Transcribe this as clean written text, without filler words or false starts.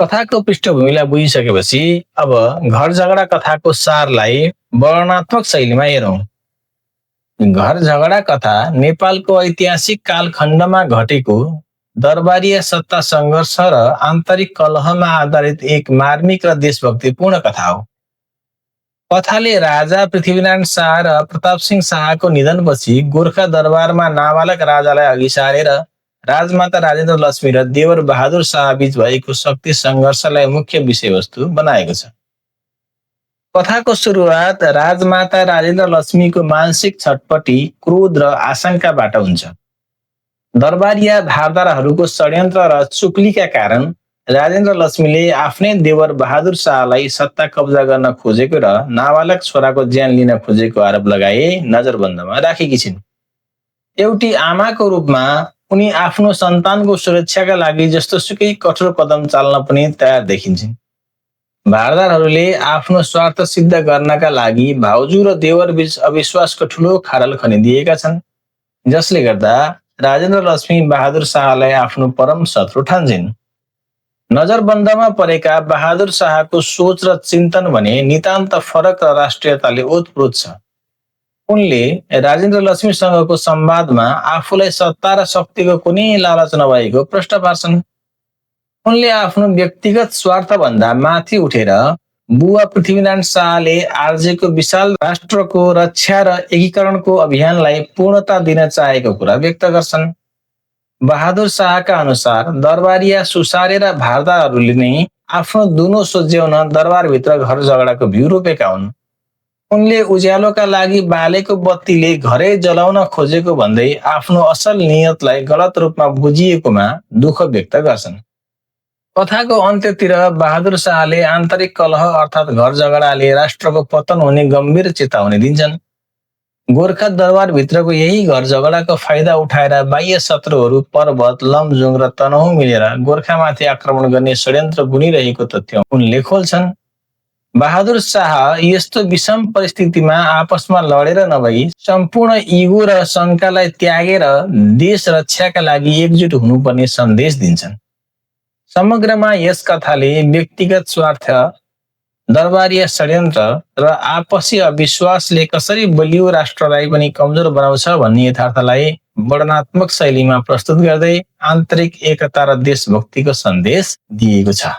कथाको पृष्ठभूमिलाई बुझिसकेपछि अब घर झगडा कथाको सारलाई वर्णनात्मक शैलीमा हेरौँ। घर झगडा कथा नेपालको ऐतिहासिक कालखण्डमा घटेको दरबारीय सत्ता सङ्घर्ष र आन्तरिक कलहमा आधारित एक मार्मिक र देशभक्तिपूर्ण कथा हो। कथाले राजा पृथ्वीनारायण शाह र प्रताप सिंह शाहको निधनपछि गोर्खा दरबारमा नाबालक राजालाई अघि सारेर राजमाता राजेन्द्र लक्ष्मी र देवर बहादुर शाह बीच भएको शक्ति सङ्घर्षलाई मुख्य विषयवस्तु बनाएको छ। कथाको सुरुवात राजमाता राजेन्द्र लक्ष्मीको मानसिक छटपटी, क्रोध र आशंकाबाट हुन्छ। दरबारिया धारदारहरूको षड्यन्त्र र चुक्लीका कारण राजेन्द्र लक्ष्मीले आफ्नै देवर बहादुर शाहलाई सत्ता कब्जा गर्न खोजेको र नाबालक छोराको ज्यान लिन खोजेको आरोप लगाए नजरबन्दमा राखेकी छिन्। एउटी आमाको रूपमा उनी आफ्नो सन्तानको सुरक्षाका लागि जस्तोसुकै कठोर कदम चाल्न पनि तयार देखिन्छन्। भारदारहरूले आफ्नो स्वार्थ सिद्ध गर्नका लागि भाउजू र देवर बीच अविश्वासको ठूलो खाडल खनिदिएका छन्, जसले गर्दा राजेन्द्र लक्ष्मी बहादुर शाहलाई आफ्नो परम शत्रु ठान्छन्। नजरबन्दमा परेका बहादुर शाहको सोच र चिन्तन भने नितान्त फरक र राष्ट्रियताले ओतप्रोत छ। उनले राजेन्द्र लक्ष्मीसँगको संवादमा आफूलाई सत्ता र शक्तिको कुनै लालच नभएको प्रश्न पार्छन्। उनले आफ्नो व्यक्तिगत स्वार्थभन्दा माथि उठेर बुवा पृथ्वीनारायण शाहले आर्जेको विशाल राष्ट्रको रक्षा र एकीकरणको अभियानलाई पूर्णता दिन चाहेको कुरा व्यक्त गर्छन्। बहादुर शाहका अनुसार दरबारिया सुसारे र भारदारहरूले नै आफ्नो दुनो सोझ्याउन दरबारभित्र घर झगडाको भ्यू रोपेका हुन्। उनले उज्यालोका लागि बालेको बत्तीले घरै जलाउन खोजेको भन्दै आफ्नो असल नियतलाई गलत रूपमा बुझिएकोमा दुःख व्यक्त गर्छन्। कथाको अन्त्यतिर बहादुर शाहले आन्तरिक कलह अर्थात् घर झगडाले राष्ट्रको पतन हुने गम्भीर चेतावनी दिन्छन्। गोर्खा दरबारभित्रको यही घर झगडाको फाइदा उठाएर बाह्य शत्रुहरू पर्वत, लमजुङ र तनहुँ मिलेर गोर्खामाथि आक्रमण गर्ने षड्यन्त्र बुनिरहेको तथ्य उनले खोल्छन्। बहादुर शाह यस्तो विषम परिस्थितिमा आपसमा लडेर नभई सम्पूर्ण इगो र शङ्कालाई त्यागेर देश रक्षाका लागि एकजुट हुनुपर्ने सन्देश दिन्छन्। समग्रमा यस कथाले व्यक्तिगत स्वार्थ, दरबारीय षड्यन्त्र र आपसी अविश्वासले कसरी बलियो राष्ट्रलाई पनि कमजोर बनाउँछ भन्ने यथार्थलाई वर्णनात्मक शैलीमा प्रस्तुत गर्दै आन्तरिक एकता र देशभक्तिको सन्देश दिएको छ।